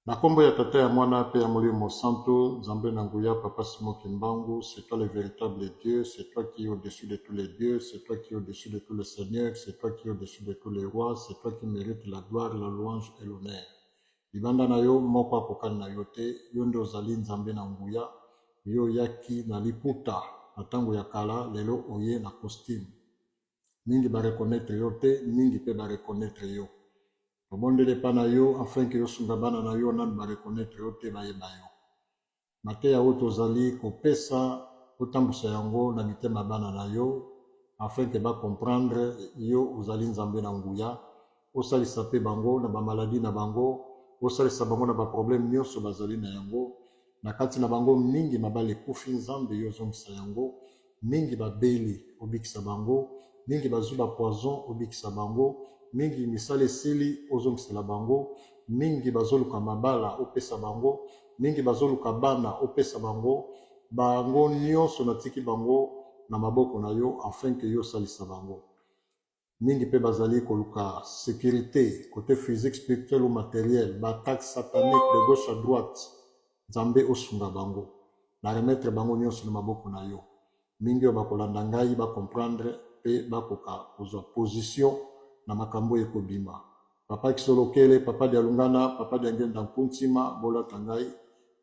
Na kombo ya Tata ya Mwana pe ya Molimo Mosantu, Nzambe na nguya, Papa Simon Kimbangu, c'est toi le véritable Dieu, c'est toi qui es au-dessus de tous les dieux, c'est toi qui es au-dessus de tous les seigneurs, c'est toi qui es au-dessus de tous les rois, c'est toi qui mérites la gloire, la louange et l'honneur. Libanda na yo moko akokani na yo te, yo nde ozali Nzambe na nguya, yo oyaki na liputa na tango ya kala, lelo oye na costume. Mingi ba reconnaitre yo te, mingi pe ba reconnaitre yo. Tobondeli epa na yo afin que osunga bana na yo nanu ba reconnaitre yo te bayeba yo. Mateya oyo tozali kopesa otambusa yango na mitema ya bana na yo afin que ba comprendre yo ozali Nzambe na nguya, osalisa pe bango na ba maladies na bango, osalisa bango na ba problèmes nionso bazali na yango. Na kati na bango mingi mabala ekufi Nzambe yo ozongisa yango, mingi babeli obikisa bango, mingi bazui ba poison obikisa bango, mingi misala esili ozongisela bango, mingi bazoluka mabala opesa bango, mingi bazoluka bana opesa bango, bango nionso natiki bango na maboko na yo afin que yo osalisa bango. Mingi pe bazali koluka securite cote physique, spirituel ou materiel, ba attaques sataniques de gauche à droite, Nzambe osunga bango. Na remettre bango nionso na maboko na yo. Mingi oyo bakolanda ngai ba comprendre pe bakoka kozua position na makambo oyo ekobima. Papa Kisolokele, Papa Dialungana, Papa Diangienda Nkuntima bolata ngai,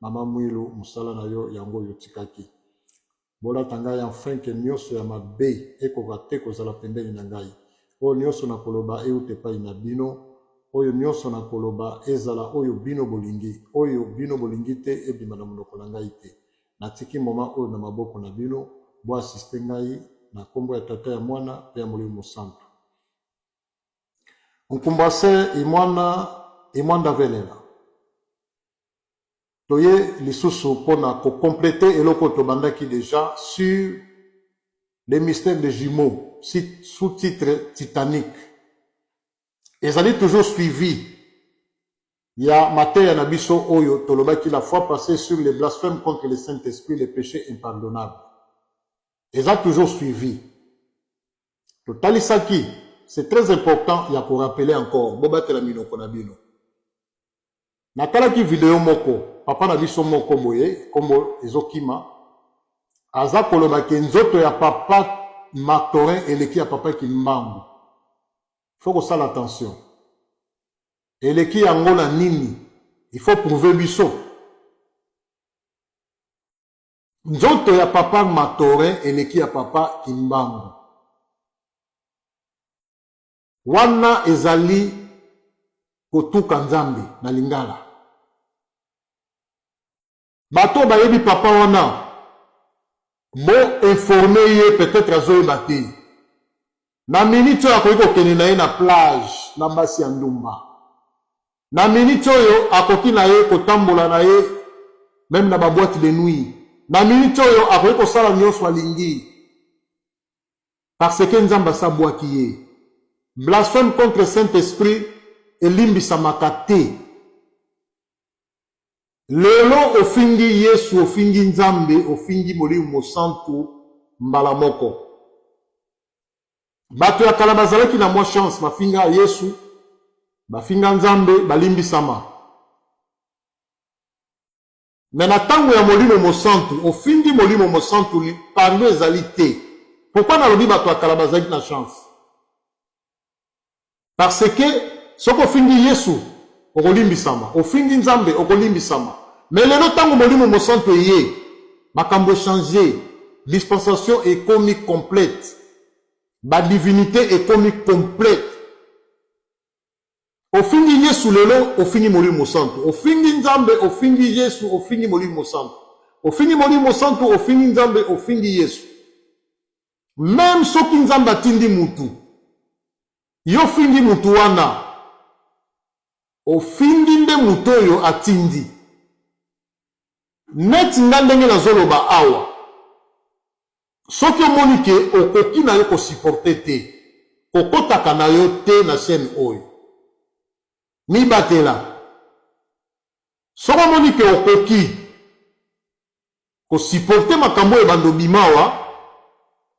Mama Muilu mosala na yo yango oyo otikaki. Bolata ngai enfin que nioso ya mabe ekoka te kozala pembeni na ngai. Oyo nioso nakoloba euta epai na bino, oyo nioso nakoloba ezala oyo bino bolingi, oyo bino bolingi te ebima na monoko na ngai te. Natiki moment oyo na maboko na bino, bo assister ngai na kombo ya Tata ya Mwana pe ya Molimo Mosantu. Nkumbase imwana imwanda velela. Toye lisusu pona ko completer eloko oyo tobandaki dejà sur les mystères de jumeaux sous titre Titanic. Ezali toujours suivi ya mateya na biso oyo tolobaki la fois passee sur les blasphèmes contre le Saint-Esprit, le peche impardonnable. Eza toujours suivi. Totalisaki, c'est très important ya ko rappeler encore, bobatela minoko na bino. Natalaki video moko, papa na biso moko boye, kombo ezo kima, aza koloba ke nzoto ya papa Martorin eleki ya papa Kimbangu. Faut kosala attention. Eleki yango na nini? Il faut prouver biso. Nzoto ya papa Martorin eleki ya papa Kimbangu. Wana ezali kotuka Nzambe na lingala. Bato oyo bayebi papa wana bo informer ye peut etre azoyeba te. Na minute oyo akoki kokende na ye na plage na basi ya ndumba. Na minute oyo akoki na ye kotambola na ye meme na ba boite de nuit. Na minute oyo akoki kosala nionso alingi. Parce que Nzambe asi abuaki ye. Blasphème contre Saint Esprit elimbisamaka te. Lelo ofingi Yesu, ofingi Nzambe, ofingi Molimo Mosantu mbala moko. Bato ya kala bazalaki na mwa chance, bafinga Yesu, bafinga Nzambe, balimbisama. Mais na tango ya molimo mosantu ofingi molimo mosantu pardon ezali te pourquoi nalobi bato ya kala bazalaki na chance parce que soki ofingi yesu okolimbisama ofingi nzambe okolimbisama mais lelo tango molimo mosantu eye makambo echange dispensation ekomi complète ba divinite ekomi complète. Ofingi Yesu lelo, ofingi Molimo Mosantu. Ofingi Nzambe, ofingi Yesu, ofingi Molimo Mosantu. Ofingi Molimo Mosantu, ofingi Nzambe, ofingi Yesu. Meme soki Nzambe atindi mutu, yo ofingi mutu wana, ofingi nde mutu oyo atindi. Neti nga ndenge nazoloba awa, Soki omoni ke okoki na yo ko supporter te, kokotaka na yo te na chaine oyo. Mibatela. Soki omoni ke okoki ko supporter makambo oyo ebanda obima awa,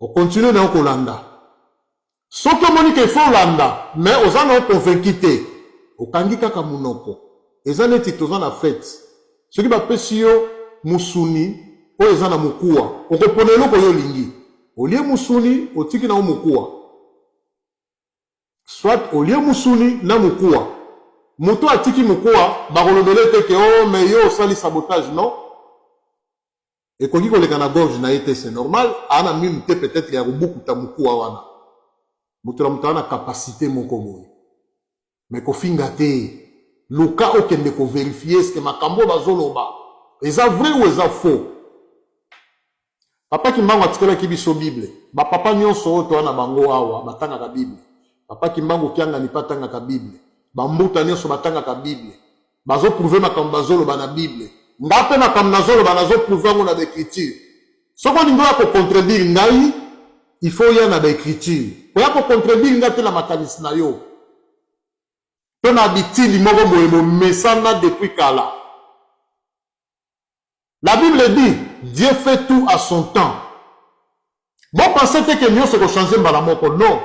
o continuer na yo kolanda. Soki omoni ke il faut olanda mais oza na yo convaincu te, okangi kaka munoko. Eza neti toza na fete. Soki bapesi yo musuni oyo eza na mukuwa, okopona eloko yo olingi. Olie musuni, otiki na yo mukuwa. Soit olie musuni na mukuwa. Moto atiki mukuwa, bakolobela ye te ke oh mais yo osali sabotage, non. Ekoki koleka na gorge na ye te, c'est normal, aa na minu te peut-etre ya kobukuta mukuwa wana. Moto na moto aa na capacite moko boye. Mais kofinga te. Luka okende ko verifier est-ce que makambo oyo bazoloba eza vrai ou eza faux. Papa Kimbangu atikelaki biso Bible. Ba papa nionso oyo toa na bango awa batangaka Bible. Papa Kimbangu Kiangani pe atangaka Bible. Ba mbuta nionso batangaka Bible. Bazo prouver makambo bazoloba na Bible. Nga pe makambo nazoloba nazo prouver yango na ba ecriture. Soki olingi oya ko contredire ngai, il faut oya na ba ecriture. Koya ko contredire nga te na makanisi na yo. To na bitili moko boye bomesana depuis kala. La Bible dit, Dieu fait tout à son temps. Bo penser te que nionso eko changer mbala moko. Non.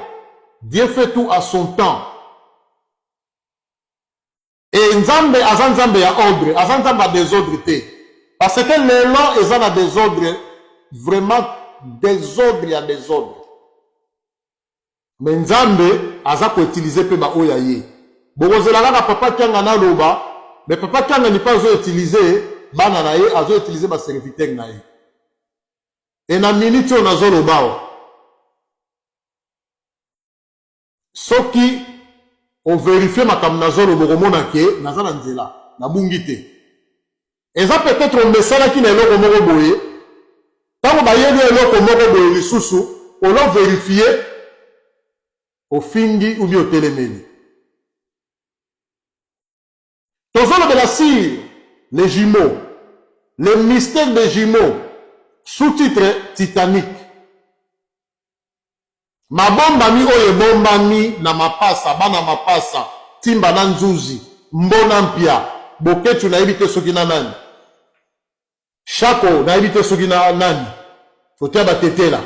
Dieu fait tout à son temps. Et Nzambe aza Nzambe ya ordre, aza Nzambe ya desordre te. Parce que lelo eza na desordre, vraiment desordre ya desordre. Mais Nzambe aza ko utiliser pe ba oyo ya ye. Bokozela kaka Papa Kiangani aloba, mais Papa Kiangani pe azo utiliser bana na ye, azo utiliser ba serviteurs na ye. Et na minute oyo nazo loba awa, Soki o verifier makambo nazo loba okomona ke naza na nzela, nabungi te. Eza peut etre omesanaki na eloko moko boye, tango bayeli yo eloko moko boye lisusu olo verifier, ofingi ou bien otelemeli. Tozolobela sur les jumeaux, le mystère des jumeaux, sous-titre Titanic. Mabombami oyo ebombami na mapasa, bana mapasa, Timba na Nzuzi, Mbo na Mpia, Boketshu nayebi te soki na nani, Shako nayebi te soki na nani, kote ya Batetela.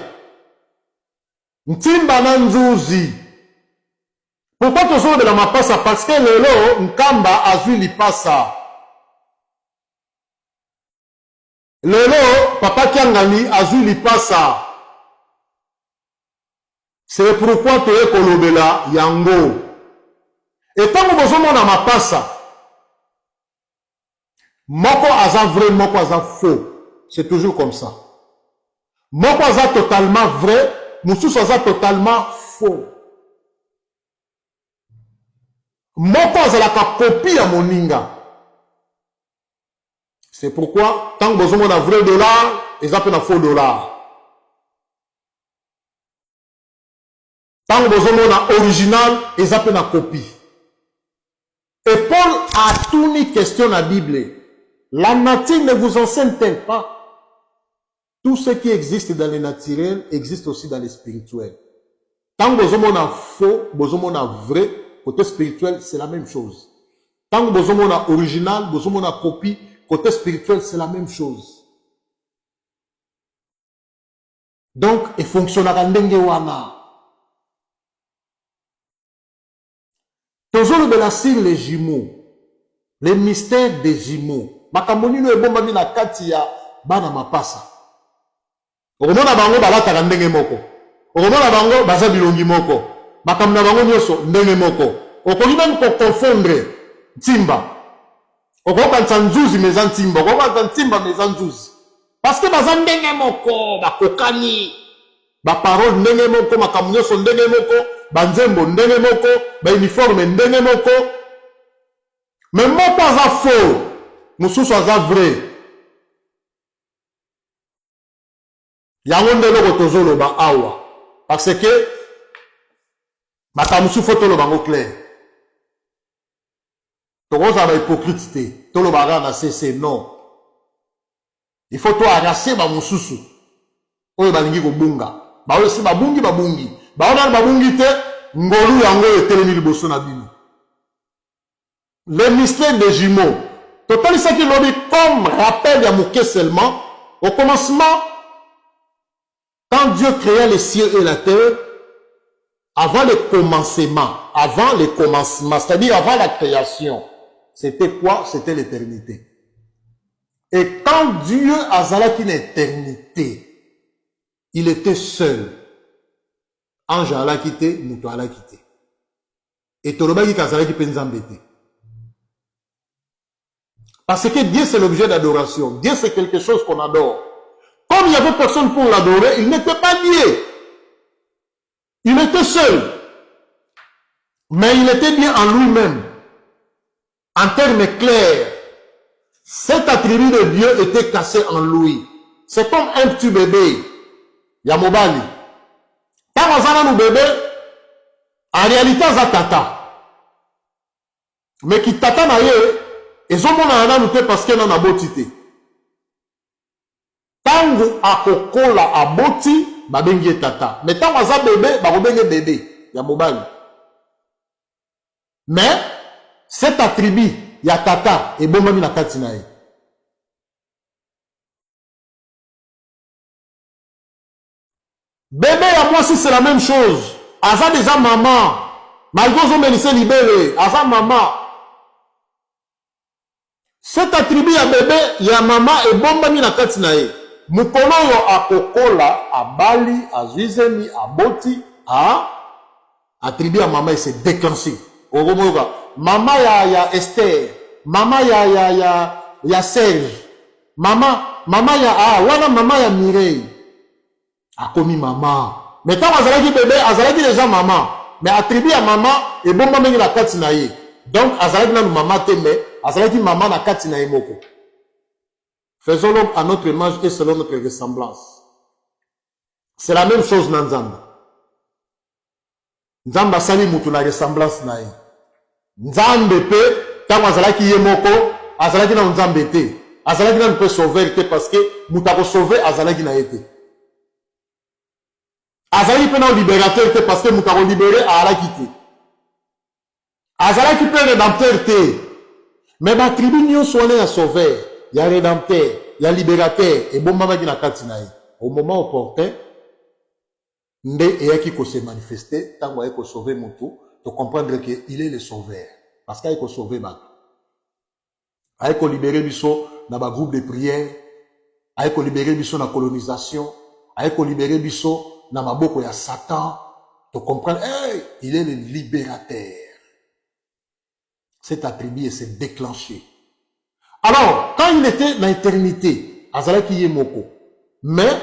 Ntimba na Nzuzi. Pourquoi tozolobela mapasa? Parce que lelo Nkamba azui lipasa. Lelo Papa Kiangani azui lipasa. C'est pourquoi toye kolobela yango. Et tango bozomona mapasa, moko aza vrai, moko aza faux. C'est toujours comme ça. Moko aza totalement vrai, mosusu aza totalement faux. Moko azalaka copie ya moninga. C'est pourquoi tango bozomona vrai dollar, eza pe na faux dollar. Tango bozomona original, eza pe na copie. Et Paul atuni question na Bible, la nature ne vous enseigne-t-elle pas? Tout ce qui existe dans le naturel existe aussi dans le spirituel. Tango bozomona faux, bozomona vrai, cote spirituel c'est la meme chose. Tango bozomona original, bozomona copie, cote spirituel c'est la meme chose. Donc e fonctionnaka ndenge wana. Tozolobela sur les jumeaux, le mystère des jumeaux. Makambo nini oyo ebombami na kati ya bana mapasa? Okomona bango balataka ndenge moko, okomona bango baza bilongi moko, makambo na bango nionso ndenge moko. Okoki meme ko confondre Ntimba, okoki kokanisa Nzuzi mais eza Ntimba, okoki kokanisa Ntimba mais eza Nzuzi. Parce que baza ndenge moko, bakokani. Ba paroles ndenge moko, makambo nionso ndenge moko, ba nzembo ndenge moko, ba uniformes ndenge moko. Mais moko aza faux, mosusu aza vrai. Yango nde eloko tozoloba awa. Parce que makambo mosusu faut toloba yango clair. Tokozala ba hypocrite te, toloba kaka na sese non. Il faut to arracher ba mosusu oyo balingi kobunga. Ba oyo esi babungi babungi. Ba oyo nanu babungi te, ngolu yango oyo etelemi liboso na bino. Le mystère des jumeaux. Totalisaki lobi comme rappel ya moke seulement, au commencement, quand Dieu créa les cieux et la terre, avant le commencement, avant le commencement, c'est-à-dire avant la création, C'était quoi? C'était l'éternité. Et quand Dieu azalaki na éternité, il était seul. Ange alaki te, moto alaki te. Et tolobaki kazalaki mpe Nzambe te. Parce que Dieu, c'est l'objet d'adoration. Dieu, c'est quelque chose qu'on adore. Comme il n'y avait personne pour l'adorer, il n'était pas Dieu. Il était seul. Mais il était bien en lui-même. En termes clairs, cet attribut de Dieu était cassé en lui. C'est comme un petit bébé. Ya mobali. Ntango aza nanu bébé, en réalité aza tata. Mais kitata na ye ezomonana nanu te parce que nanu aboti te. Ntango akokola aboti, babengi ye tata. Mais ntango aza bébé, bakobengi ye bébé ya mobali. Mais cet attribut ya tata ebombami na kati na ye. Bébé ya mwasi, c'est la même chose. Aza déjà maman. Malgré ozomelisa libele, aza mama. Cet attribut ya bébé ya mama ebombami na kati na ye. Mokolo oyo akokola, abali, azwi zemi, aboti, a attribut ya mama ese déclenché. Okomoyoka mama ya Esther, mama ya Serge, mama ya wana mama ya Mireille. Akomi mama. Mais ntango azalaki bébé, azalaki déjà mama. Mais attribut ya mama ebombamaki na kati na ye. Donc azalaki nanu mama te, mais azalaki mama na kati na ye moko. Faisons l'homme à notre image et selon notre ressemblance. C'est la même chose na Nzambe. Nzambe asali mutu na ressemblance na ye. Nzambe mpe ntango azalaki ye moko, azalaki nanu Nzambe te, azalaki nanu mpe sauveur te, parce que moto akosauve azalaki na ye te. Azalaki mpe nanu libérateur te, parce que moto akolibere azalaki te. Azalaki mpe rédempteur te. Mais baattribut nyonso wana ya sauveur, ya rédempteur, ya libérateur ebombamaki na kati na ye. Au moment opportun nde eyaki kose manifester ntango aye kosauve motu. Tocomprendre que il est le sauveur parce que aye kosauve bato, aye kolibere biso na bagroupe de prière, aye kolibere biso na colonisation, aye kolibere biso na maboko ya Satan. Tocomprendre, hey, il est le libérateur. Cet attribut s'est déclenché. Alors quand il était na éternité, azalaki ye moko, mais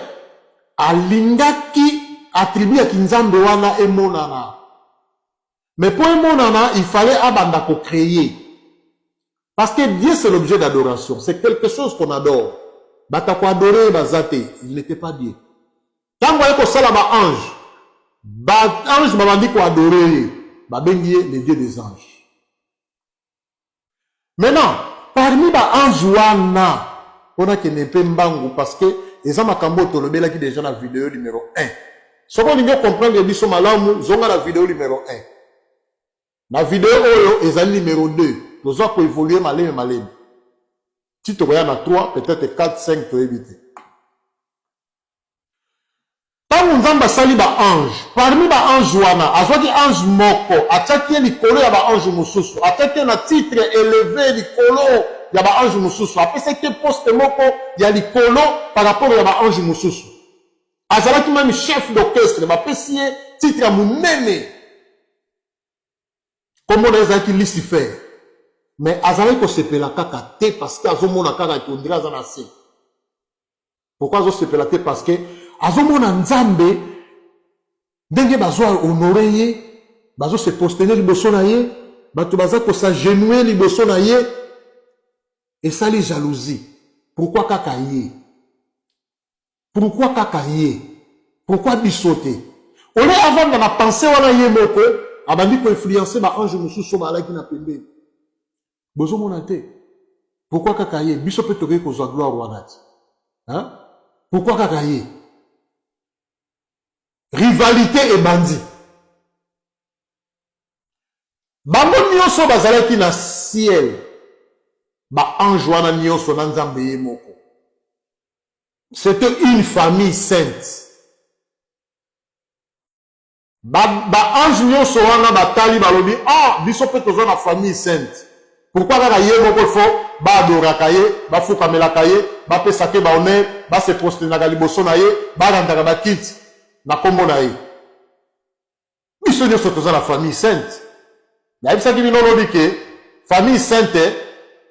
alingaki attribut ya kinzambe wana emonana. Mais mpo emonana, il fallait abanda kocréer, parce que Dieu, c'est l'objet d'adoration, c'est quelque chose qu'on adore. Bato koadore baza te. Il n'était pas Dieu. Ntango aye kosala baange, baange babandi koadore ye, babengi ye le Dieu des anges. Maintenant, parmi baange wana, mpona kende mpe mbangu parce que eza makambo oyo tolobelaki déjà na video numéro 1. Soki olingi comprendre biso malamu, zonga na video numéro 1. Na video oyo ezali numéro 2. Tozwa koévolue maleme maleme ti tokoya na 3, peut-être 4, 5, toyebi te. Ntango Nzambe asali baange, parmi baange wana azwaki ange moko, atiaki ye likolo ya baange mosusu, atiaki ye na titre élevé likolo ya baange mosusu, apesaki ye poste moko ya likolo par rapport ya baange mosusu. Azalaki même chef d'orchestre, bapesi ye titre ya monene. Kombo na ye ezalaki Lucifer. Mais azalaki kosepela kaka te parce que azomona kaka on dirait aza na se. Pourquoi azosepela te? Parce que azomona Nzambe ndenge bazwa honore ye, bazose prosterner liboso na ye, bato baza kos'agenouiller liboso na ye. Esali jalousie. Pourquoi kaka ye? Pourquoi kaka ye? Pourquoi biso te? Ole avanda na pensée wana ye moko, abandi koinfluence baange mosusu oyo bazalaki na pembeni. Bozomona te? Pourquoi kaka ye? Biso mpe tokoki kozwa gloire wana te, hein? Pourquoi kaka ye? Rivalité ebandi. Bango nyonso bazalaki na ciel, baange wana nyonso na Nzambe ye moko, c'était une famille sainte. Baange ba nyonso wana batali, balobi: "Ah, biso mpe toza na famille sainte." Pourquoi kaka ye moko il faut ba adoraka ye, ba fukamelaka ye, ba pesaka ye ba honneur, ba se prosternaka liboso na ye, ba rendaka ba culte na kombo na ye? Biso nionso toza na famille sainte. Nayebisaki bino lobi ke famille sainte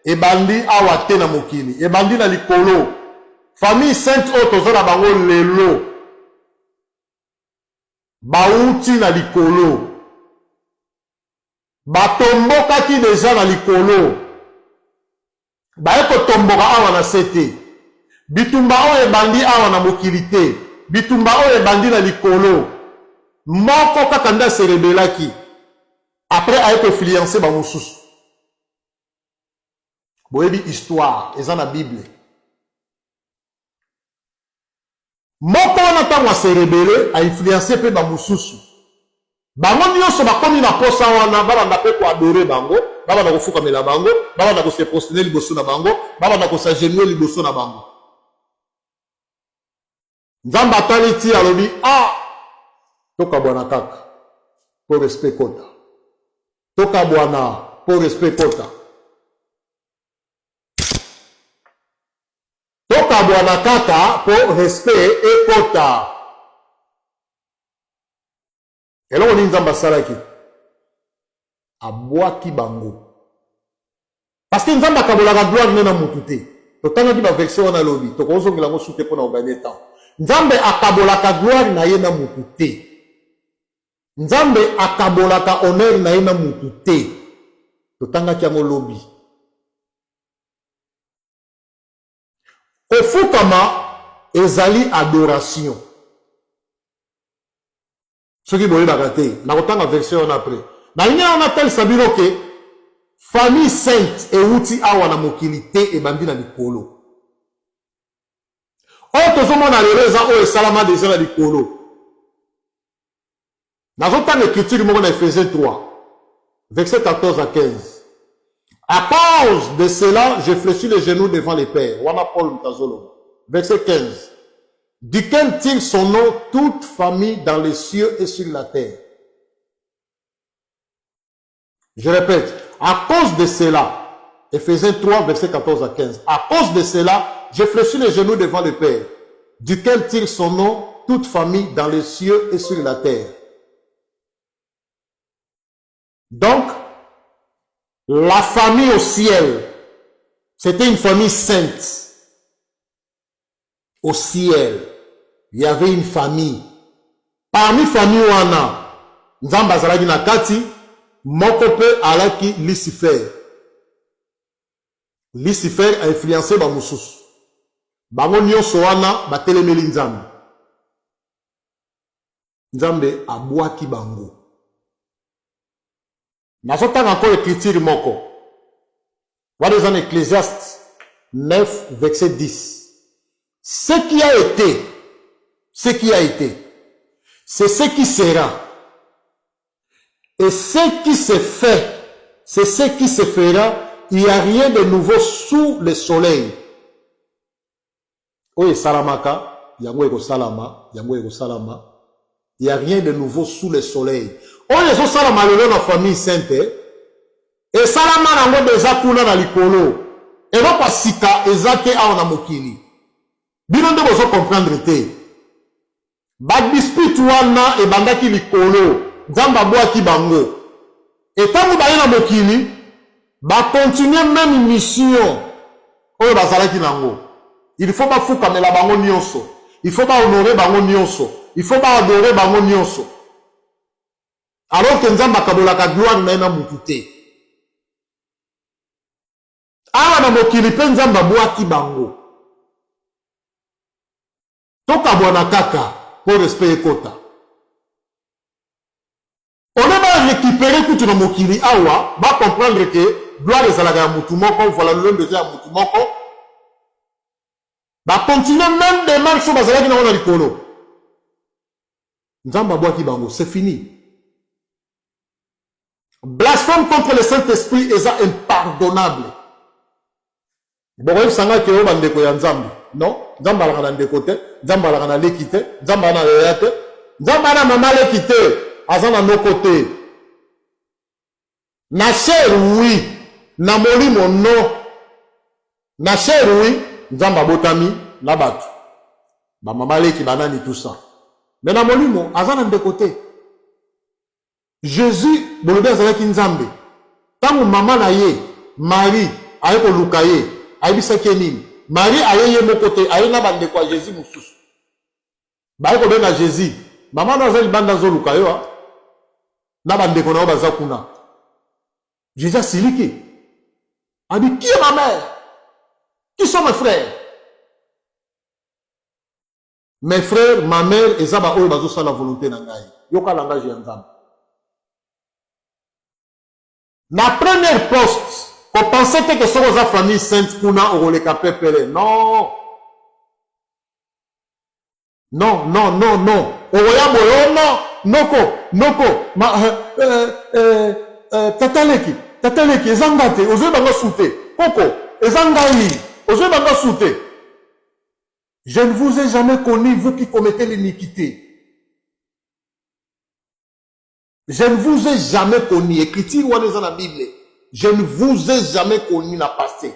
ebandi awa te na mokili, ebandi na likolo. Famille sainte oyo toza na bango lelo bawuti na likolo. Batombokaki dejà na likolo. Baye kotomboka awa na se te. Bitumba oyo ebandi awa na mokili te. Bitumba oyo ebandi na likolo. Moko kaka nde a se rebellaki. Après aye ko influencer ba mosusu. Boyebi histoire, eza na bible. Moko wana tango a se rebeller, a influencer pe ba mosusu. Bango nionso bakomi na posa wana, babanda pe ko adorer bango, babanda kofukamela bango, babanda ko se prosterner liboso na bango, babanda ko s'agenouiller liboso na bango. Nzambe atali ti alobi, ah! Tokabwana kaka po respect ekota. Tokabwana po respect ekota. Tokabwana kaka po respect ekota. Eloko nini Nzambe asalaki? Abwaki bango. Parce que Nzambe akabolaka gloire ne na mutu te. Totangaki ba verset wana lobi, tokozongela yango su te pona ko gagner temps. Nzambe akabolaka gloire na ye na mutu te. Nzambe akabolaka honneur na ye na mutu te. Totangaki yango lobi. Kofukama ezali adoration. Soki boyebaka te, nakotanga verset wana après. Nalingi nano natalisa bino ke famille sainte ewuti awa na mokili te, ebandi na likolo. Oyo tozomona lelo eza oyo esalama deja na likolo. Nazotanga ecriture moko na Ephésiens 3, verset 14 à 15. À cause de cela, je fléchis les genoux devant le Père. Wana Paul moto azoloba. Verset 15. Duquel tire son nom toute famille dans les cieux et sur la terre. Je répète, à cause de cela, Ephésiens 3, verset 14 à 15. À cause de cela, je fléchis les genoux devant le Père, duquel tire son nom toute famille dans les cieux et sur la terre. Donc, la famille au ciel, c'était une famille sainte. Au ciel, il y avait une famille. Parmi famille wana, Nzambe azalaki na kati, moko pe alaki Lucifer. Lucifer a influencer ba mosusu. Bango nionso wana batelemeli Nzambe. Nzambe abwaki bango. Nazotanga encore ecriture moko. Wana eza na Ecclesiaste 9 verset 10. Ce qui a été, ce qui a été, c'est ce qui sera. Et ce qui se fait, c'est ce qui se fera. Il n'y a rien de nouveau sous le soleil. Oyo esalamaka, yango ekosalama, yango ekosalama. Il n'y a rien de nouveau sous le soleil. Oyo ezosalama lelo na famille sainte, esalama nango deja kuna na likolo. Eloko ya sika eza te awa na mokili. Bino nde bozo comprendre te. Ba dispute wana ebandaki likolo, Nzambe abwaki bango. Et tango baye na mokili, ba continuer meme mission oyo bazalaki nango. Il faut bafukamela bango nionso, il faut ba honorer bango nionso, il faut ba adorer bango nionso. Alors que Nzambe akabolaka gloire na ye na mutu te. Awa na mokili pe Nzambe abwaki bango. Tokabwana kaka po respect ekota. Au lieu ba recuperer kutu na mokili awa ba comprendre que gloire ezalaka ya mutu moko, voila lolendo eza ya mutu moko, ba continuer meme demarche oyo bazalaki nango na likolo. Nzambe abwaki bango, c'est fini. Blasphème contre le Saint-Esprit eza impardonnable. Bokoyebisa ngai ke oyo ba ndeko ya Nzambe. Non, Nzambe alaka na ndeko te, Nzambe alaka na leki te, Nzambe aza na yaya te, Nzambe aza na mama leki te, aza na noko te. Na chair oui. Na molimo non. Na chair oui, Nzambe abotami na batu. Ba mama leki ba nani tout ça. Mais na molimo aza na ndeko te. Jesus bolobi azalaki Nzambe. Tango mama na ye Marie aye koluka ye, ayebisaki ye nini? Marie aye ye moko te, aye na ba ndeko ya Jesus mosusu. Baye kobenga Jesus, mama no aza libanda azoluka yo ah. Na ba ndeko na yo baza kuna. Jesus asiliki. Abi qui est ma mère? Qui sont mes frères? Mes frères, ma mère eza ba oyo bazo sala volonte na ngai. Yoka langage ya Nzambe. Na première poste, ko penser te que soki oza famille sainte kuna okoleka pepele. Non. Non, non, non, non. Okoya boye, oh non, noko, noko, ma, euh, euh, euh, euh, tata leki, tata leki, eza nga te, ozoyeba nga su te. Koko, eza ngai, ozoyeba nga su te. Je ne vous ai jamais connu, vous qui commettez l'iniquité. Je ne vous ai jamais connu. Écriture wana eza na Bible. Je ne vous ai jamais connu na passé.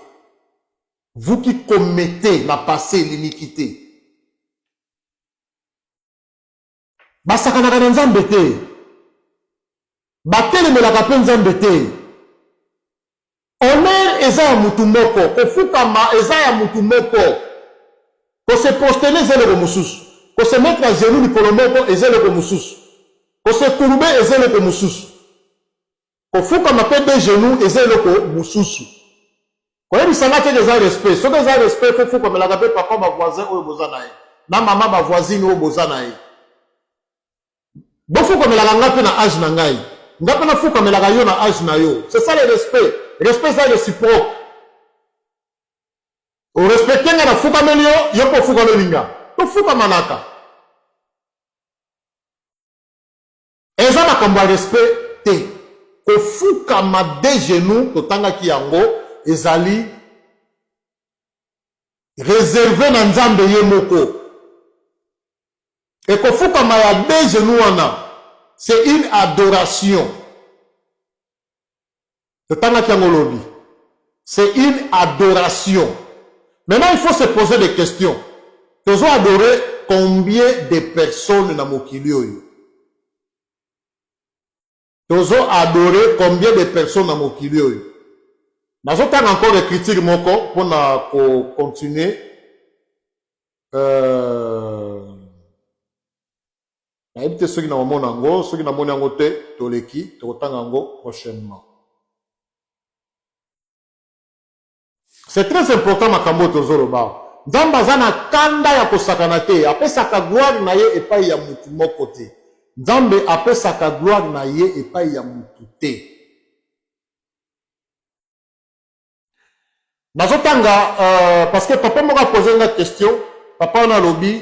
Vous qui commettez na passé l'iniquité. Basakanaka na Nzambe te. Batelemelaka mpe Nzambe te. Honneur eza ya mutu moko, kofukama eza ya mutu moko. Ko se prosterner eza eloko mosusu. Ko se mettre à genoux likolo moko eza eloko mosusu. Ko se courber eza eloko mosusu. Kofukama pe de genoux eza eloko mosusu. Koyebisa nga te que eza respect. Soki eza respect faut fukamelaka pe papa ba voisin oyo boza na ye. Na mama ba voisine oyo boza na ye. Bofukamelaka nga pe na age na ngai. Nga pe nafukamelaka yo na age na yo. C'est ça le respect. Respect eza reciproque. O respecter nga nafukameli yo, yo pe ofukameli nga. Tofukamanaka. Eza makambo ya respect te. Kofukama de genoux totangaki yango ezali reserve na Nzambe ye moko. Et kofukama ya de genoux wana c'est une adoration. Totangaki yango lobi. C'est une adoration. Maintenant il faut se poser des questions. Tozo adorer combien de personnes na mokili oyo? Tozo adorer combien de personnes na mokili oyo? Nazo tanga encore ecriture moko pona ko continuer. Euh... Nayebi te soki nakomona yango, soki namoni yango te, toleki, tokotanga yango prochainement. C'est très important makambo oyo tozoloba awa. Nzambe aza na kanda ya kosakana te, apesaka gloire na ye epai ya mutu moko te. Nzambe apesaka gloire na ye epai ya mutu te. Nazotanga euh, parce que papa moko apose nga question, papa wana alobi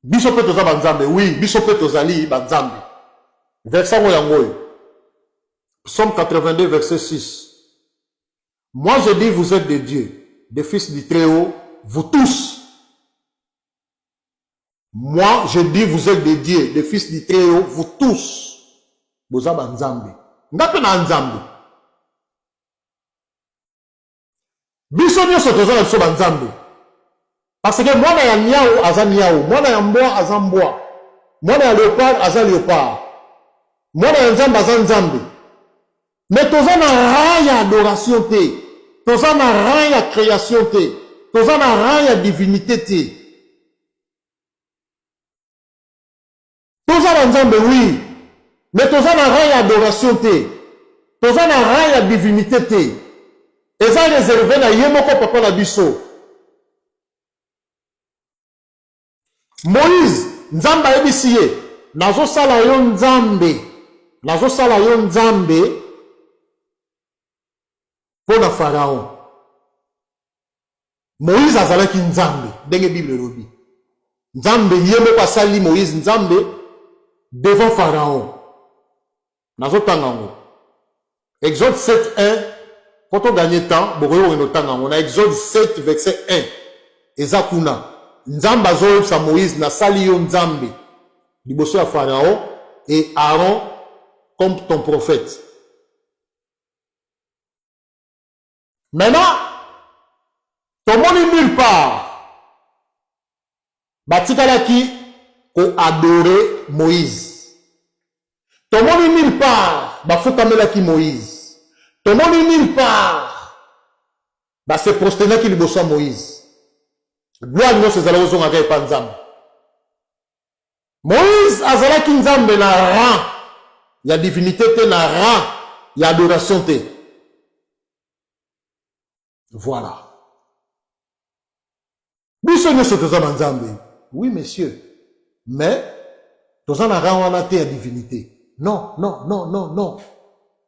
biso mpe toza banzambe. Oui, biso mpe tozali banzambe. Verset yango yango oyo. Psaume 82 verset 6. Moi je dis vous êtes des dieux, des fils du Très-Haut, vous tous. Moi je dis vous etes des dieux, des fils du très haut, vous tous. Boza ba nzambe. Nga pe na nzambe. Biso nyonso toza na biso ba nzambe. Parce que mwana ya niau aza niau, mwana ya mbwa aza mbwa, mwana ya leopard aza leopard, mwana ya nzambe aza nzambe. Mais toza na rang ya adoration te, toza na rang ya creation te, toza na rang ya divinite te. Toza ba nzambe oui, mais toza na rang ya adoration te, toza na rang ya divinite te. Eza reserve na ye moko papa na biso. Moïse, Nzambe ayebisi ye, nazosala yo Nzambe, nazosala yo Nzambe mpo na Pharaon. Moïse azalaki Nzambe, ndenge Bible elobi. Nzambe ye moko asali Moïse Nzambe devant Pharaon. Nazotanga yango. Exode 7, 1, mpo to gagner temps, bokoki kokende kotanga yango. Na Exode 7, verset 1, eza kuna. Nzambe azoyebisa Moïse, nasali yo Nzambe liboso ya Pharaon et Aaron comme ton prophète. Maintenant, tomoni nulle part batikalaki ko adorer Moïse. Tomoni nulle part bafukamelaki Moïse. Tomoni nulle part ba se prosternaki liboso ya Moïse. Gloire nyonso ezalaki kozongaka epa Nzambe. Moïse azalaki Nzambe na rang ya divinite te, na rang ya adoration te. Voilà. Biso nyonso toza ba Nzambe. Oui monsieur. Mais toza na rang wana te ya divinite. Non, non, non, non, non.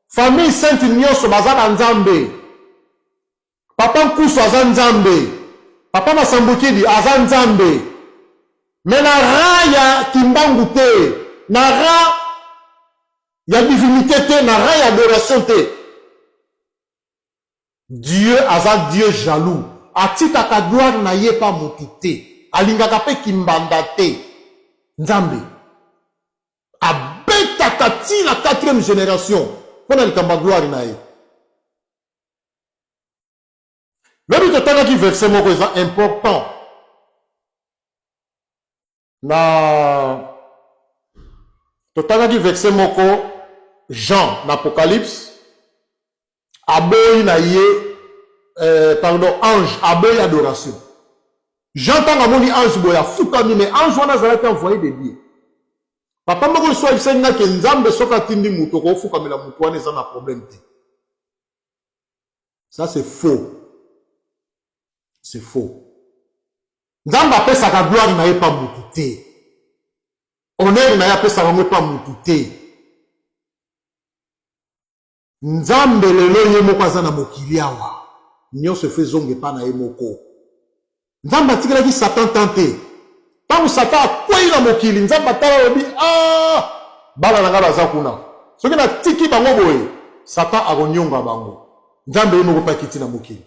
Famille sainte nyonso baza ba Nzambe. Papa Nkusu aza Nzambe. Papa Masambukidi aza Nzambe. Mais na rang ya Kimbangu te, na rang ya divinite te, na rang ya adoration te. Dieu aza Dieu jaloux. Atikaka gloire na ye pa mutu te. Alingaka pe kimbanda te. Nzambe abetaka ti na quatrième generation pona likambo ya gloire na ye. Lobi totangaki verset moko eza important na totangaki verset moko Jean na Apocalypse aboyi na ye eh, pardon ange aboyi adoration. Jean ntango amoni ange boye afukami, mais ange wana azalaki envoyé de Dieu. Papa moko lisusu ayebisaki nga ke Nzambe soki atindi moto okofukamela moto wana eza na problème te. Ça c'est faux. C'est faux. Nzambe apesaka gloire na ye pa mutu te. Honneur na ye apesaka yango pa mutu te. Nzambe lelo ye moko aza na mokili awa. Nyonso efo ezonga epa na ye moko. Nzambe atikelaki Satan temps te. Ntango Satan akwei na mokili, Nzambe atala alobi, ah, bana na ngai baza kuna. Soki natiki bango boye, Satan akonyonga bango. Nzambe ye moko mpe akiti na mokili.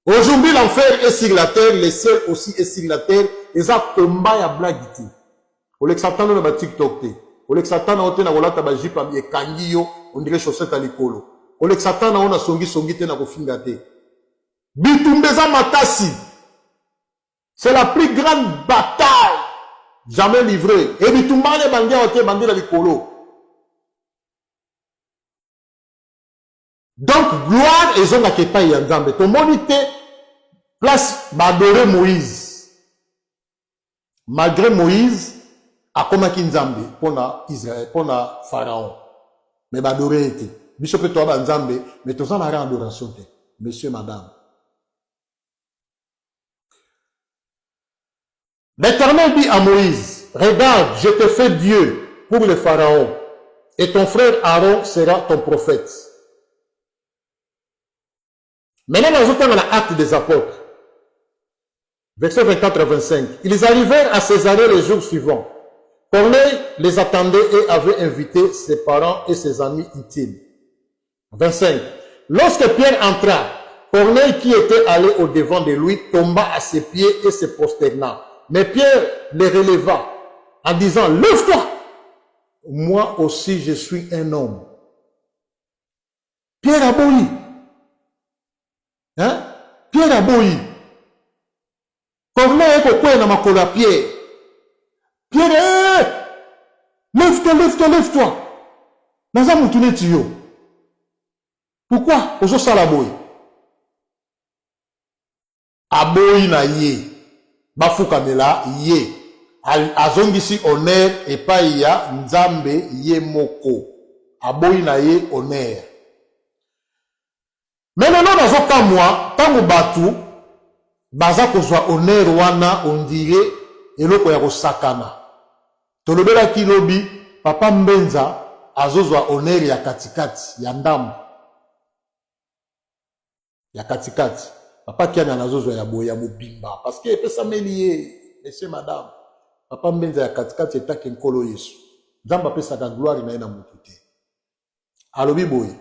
Aujourd'hui l'enfer est sur la terre, le ciel aussi est sur la terre. Eza combat ya blague te. Kolekisa temps na ba TikTok te. Kolekisa temps na yo te na kolata ba jupe ekangi yo, on dirait chaussette ya likolo. Kolekisa temps na yo na songi songi te na kofinga te. Bitumba eza makasi. C'est la plus grande bataille jamais livrée. Et bitumba wana ebandi awa te, ebandi na likolo. Donc gloire ezongaka epai ya Nzambe. Tomoni te place ba adorer Moïse. Malgré Moïse akomaki Nzambe pona Israël, pona Pharaon. Mais ba adorer ye te. Biso pe toa ba Nzambe, mais toza na rang adoration te. Monsieur, madame. L'Éternel dit à Moïse, regarde, je te fais Dieu pour le Pharaon, et ton frère Aaron sera ton prophète. Maintenant, nazotanga na Actes des Apôtres, verset 24 à 25. Ils arrivèrent à Césarée le jour suivant. Corneille les attendait et avait invité ses parents et ses amis intimes. 25. Lorsque Pierre entra, Corneille, qui était allé au-devant de lui, tomba à ses pieds et se prosterna. Mais Pierre le releva en disant, lève-toi! Moi aussi, je suis un homme. Pierre aboyi. Hein? Pierre aboyi. Corneille aye kokweya na makolo ya Pierre. Pierre, eh! Lève-toi, lève-toi, lève-toi. Naza mutu neti yo. Pourquoi ozosala boye? Aboyi na ye bafukamela ye. Azongisi honneur epai ya Nzambe ye moko. Aboyi na ye honneur. Mais lelo nazo kamwa tango batu baza kozwa honneur wana on dirait eloko ya kosakana. Tolobelaki lobi papa Mbenza azozwa honneur ya katikati ya ndambu ya katikati. Papa Kiangana azozwa ya boye ya mobimba parce que epesameli ye monsieur madame. Papa Mbenza ya katikati etake Nkolo Yesu. Nzambe apesaka gloire na ye na mutu te. Alobi boye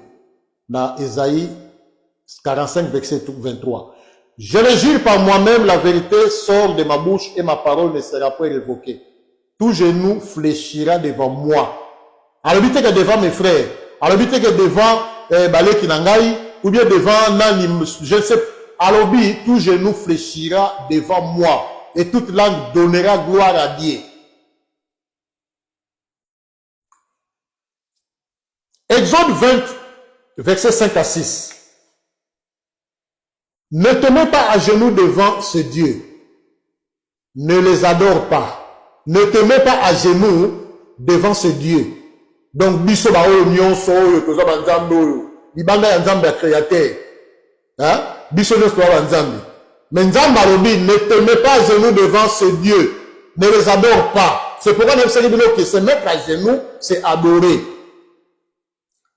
na Esaïe 45 verset 23. Je le jure par moi-même, la vérité sort de ma bouche et ma parole ne sera point révoquée. Tout genou fléchira devant moi. Alobi te que devant mes frères, alobi te que devant eh, baleki na ngai, ou bien devant nani, je ne sais, alobi tout genou fléchira devant moi et toute langue donnera gloire à Dieu. Exode 20, versets 5 à 6. Ne te mets pas à genoux devant ce Dieu. Ne les adore pas. Ne te mets pas à genoux devant ce Dieu. Donc biso ba oyo nyonso oyo toza ba nzambe oyo libanda ya nzambe ya créateur. Hein? Biso nyonso toza ba nzambe. Mais nzambe alobi ne te mets pas à genoux devant ce Dieu. Ne les adore pas. C'est pourquoi nayebisaki bino que se mettre à genoux, c'est adorer.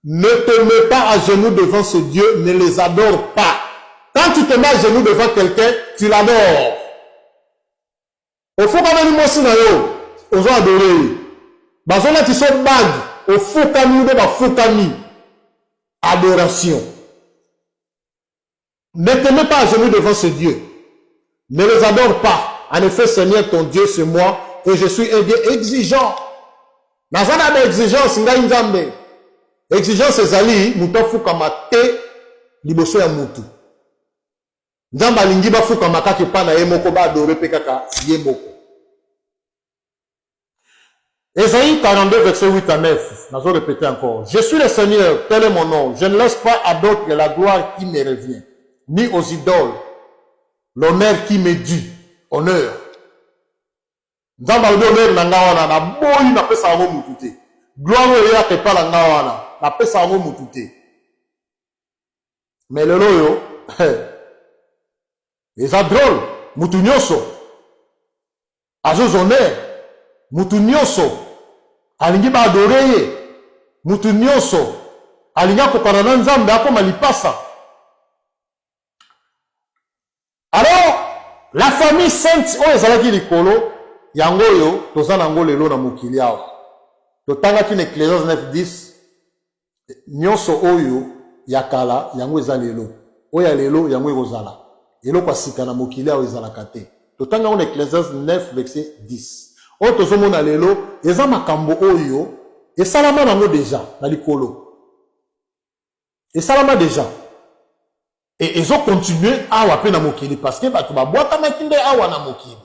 Ne te mets pas à genoux devant ce Dieu, ne les adore pas. Quand tu te mets à genoux devant quelqu'un, tu l'adores. Ofukameli mwasi na yo, ozo adorer ye. Bazolatisa yo bague, ofukami ube bafukami. Adoration. Ne te mets pas à genoux devant ce Dieu. Ne les adore pas. En effet, Seigneur, ton Dieu, c'est moi, et je suis un Dieu exigeant. Naza na ba exigence ngai Nzambe. Exigence ezali moto afukama te liboso ya mutu. Nzambe alingi bafukama kaka epa na ye moko, ba adore pe kaka ye moko. Esaïe 42, verset 8 à 9. Nazo répéter encore. Je suis le Seigneur, tel est mon nom. Je ne laisse pas à d'autres la gloire qui me revient, ni aux idoles l'honneur qui me dut. Honneur. Nzambe alobi honneur na nga wana naboyi napesa yango mutu te. Gloire oyo eyaka epa na nga wana napesa yango mutu te. Mais lelo oyo eza drôle, mutu nyonso Azo honneur mutu nioso alingi ba adore ye mutu nioso alingi akokana na nzambe akoma lipasa alors la famille sainte oyo ezalaki likolo yango oyo toza na yango lelo na mokili awa totangaki na Ecclesiastes 9 10 Nionso oyo ya kala yango eza lelo, oyo ya lelo yango ekozala. Eloko ya sika na mokili awa ezalaka te. Totangi yango na Ecclesiastes 9 verset 10. Oyo tozomona lelo eza makambo oyo esalama nango dejà na likolo. Esalama dejà. Et ezo continuer awa pe na mokili parce que bato babwakamaki nde awa na mokili.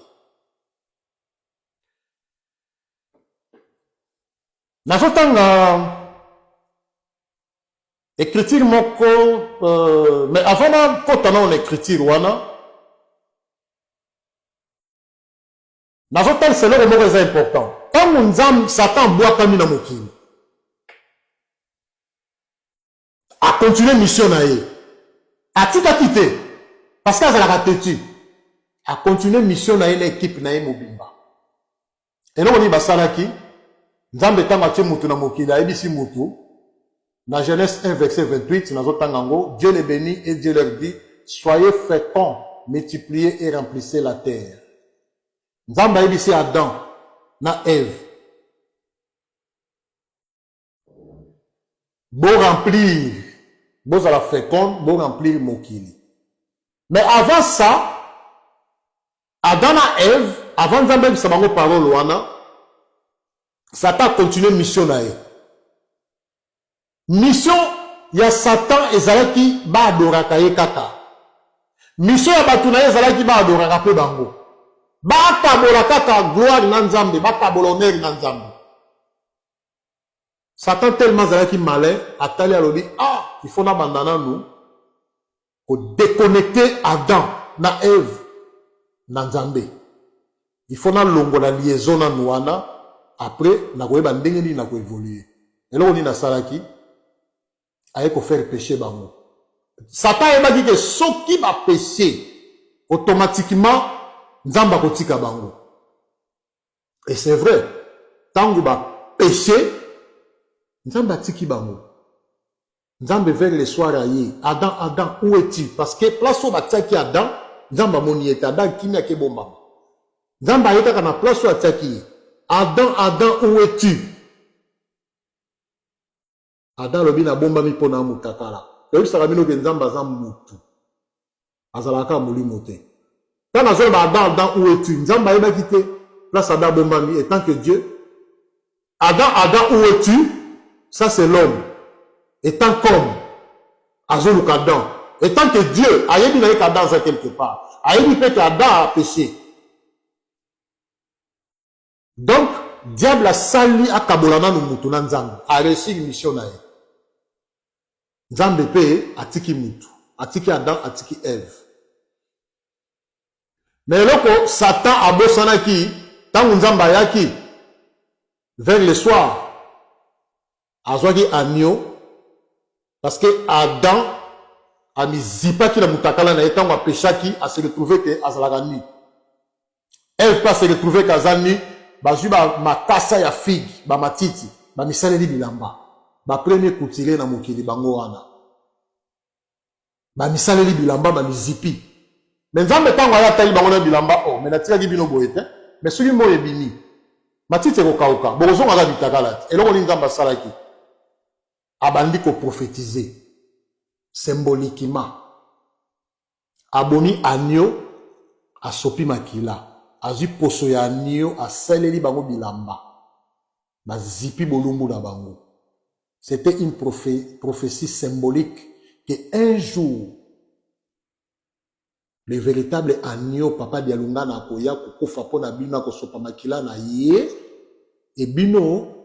Nazotanga écriture moko euh, mais avant nakota nao na écriture wana nazotalisa eloko moko eza important ntango nzambe satan abwakami na mokili A continuer mission na ye. Atikaki te parce que azalaka tetu. A continuer mission na ye na equipe na ye mobimba. Eloko nini basalaki? Nzambe ntango atie mutu na mokili ayebisi mutu na Genèse 1 verset 28 nazo tanga yango, Dieu les benit et Dieu leur dit, soyez féconds, multipliez et remplissez la terre. Nzambe ayebisi Adam na Ève Bo remplir, bozala feconde, bo remplir mokili. Mais avant ça, Adam na Ève, avant Nzambe ayebisa bango parole wana, Satan a continuer mission na ye. Mission ya Satan ezalaki ba adoraka ye kaka. Mission ya batu na ye ezalaki ba adoraka pe bango. Bakabola kaka gloire na Nzambe, bakabola honneur na Nzambe. Satan tellement azalaki malin, atali alobi ah, il faut nabanda nanu ko deconnecter Adam na Eve na Nzambe. Il faut nalongola liaison nanu wana, après nakoyeba ndenge nini nako evoluer. Eloko nini asalaki? Aye ko faire pecher bango. Satan ayebaki ke soki ba pecher, automatiquement Nzambe akotika bango. Et c'est vrai, tango ba pecher, Nzambe atiki bango. Nzambe vers le soir aye, Adam, Adam, où es-tu? Parce que place oyo batiaki Adam, Nzambe amoni ye te. Adam akimi ake bombama. Nzambe aye kaka na place oyo atiaki ye. Adam, Adam, où es-tu? Adam alobi nabombami mpo na mutakala. Toyebisaka bino ke Nzambe aza mutu. Azalaka kaka molimo te. Tango azoloba Adam, Adam, où es-tu? Nzambe ayebaki te place Adam abombami etant que Dieu. Adam, Adam, où es-tu? Ça c'est l'homme. Etant qu'homme. Azoluka Adam. Et tant que Dieu ayebi na ye qu'Adam aza quelque part. Ayebi pe que Adam a peche. Donc diable asali akabola nanu mutu na Nzambe. A reussir mission na ye. Nzambe pe atiki mutu. Atiki Adam, atiki Eve. Mais eloko Satan abosanaki tango Nzambe ayaki vers le soir, azwaki agneau parce que Adam amizipaki na mutakala na ye tango apeshaki a se retrouver que azalaka nu. Eve pe a se retrouver que aza nu, bazwi ba makasa ya figue, ba matiti, bamisaleli bilamba. Ba premier couturier na mokili bango wana. Bamisaleli bilamba, bamizipi. Mais Nzambe tango aye atali bango na bilamba, oh mais natikaki bino boye te, mais soki moyi ebimi, matiti ekokauka, bokozonga kaka mitakala te. Eloko nini Nzambe asalaki? Abandi ko prophetiser symboliquement. Abomi agneau, asopi makila, azwi poso ya agneau asaleli bango bilamba, bazipi bolumbu na bango. C'etait une prophetie symbolique que un jour le veritable agneau papa Dialungana akoya kokufa mpo na bino, akosopa makila na ye et bino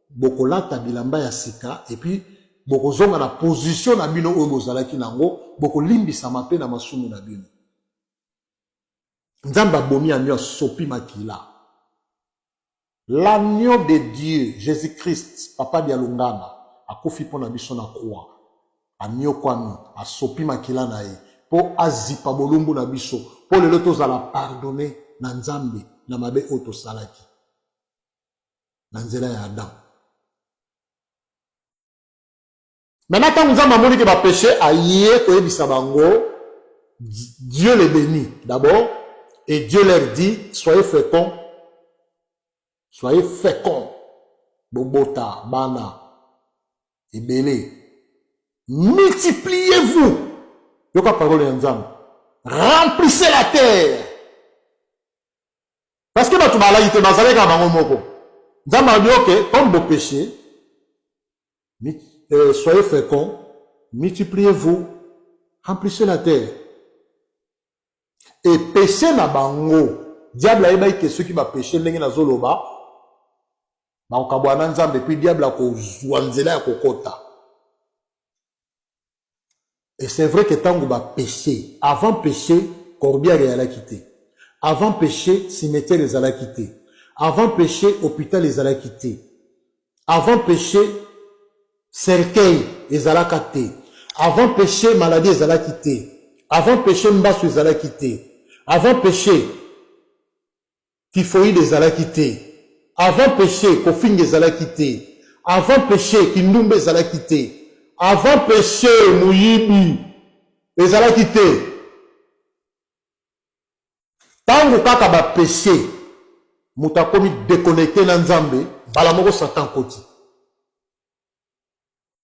bokolata bilamba ya sika et puis bokozonga na position na bino oyo bozalaki na yango, bokolimbisama mpe na masumu na bino. Nzambe abomi agneau, asopi makila. L'agneau de Dieu, Jesus Christ, Papa Dialungana, akufi mpo na biso na croix. Aniokwami, asopi makila na ye mpo azipa bolumbu na biso, mpo lelo tozala pardonne na Nzambe na mabe oyo tosalaki na nzela ya Adam. Maintenant tango Nzambe amoni ke ba peche aye koyebisa bango, Dieu les benit d'abord et Dieu leur dit soyez fecond, soyez fecond, bobota bana ebele, multipliez-vous, yoka parole ya Nzambe, remplissez la terre. Parce que bato balaki te, bazalaki kaka bango moko. Nzambe alobi ok, comme bo peche, Soyez fecond, multipliez-vous, remplissez la terre. Et peche na bango, diable ayebaki ke soki ba peche ndenge nazoloba, bakokabwana na Nzambe, puis diable akozwa nzela ya kokota. Et c'est vrai que tango ba peche, avant peche, corbière eyalaki te. Avant peche, cimetière ezalaki te. Avant peche, hopital ezalaki te. Avant peche, cercueil ezalaka te. Avant peche, maladie ezalaki te. Avant peche, mbasu ezalaki te. Avant peche, Typhoïde ezalaki te. Avant peche, kofinga ezalaki te. Avant peche, kindumba ezalaki te. Avant peche, moyibi ezalaki te. Tango kaka ba peche, moto akomi deconnecte na Nzambe, mbala moko Satan akoti.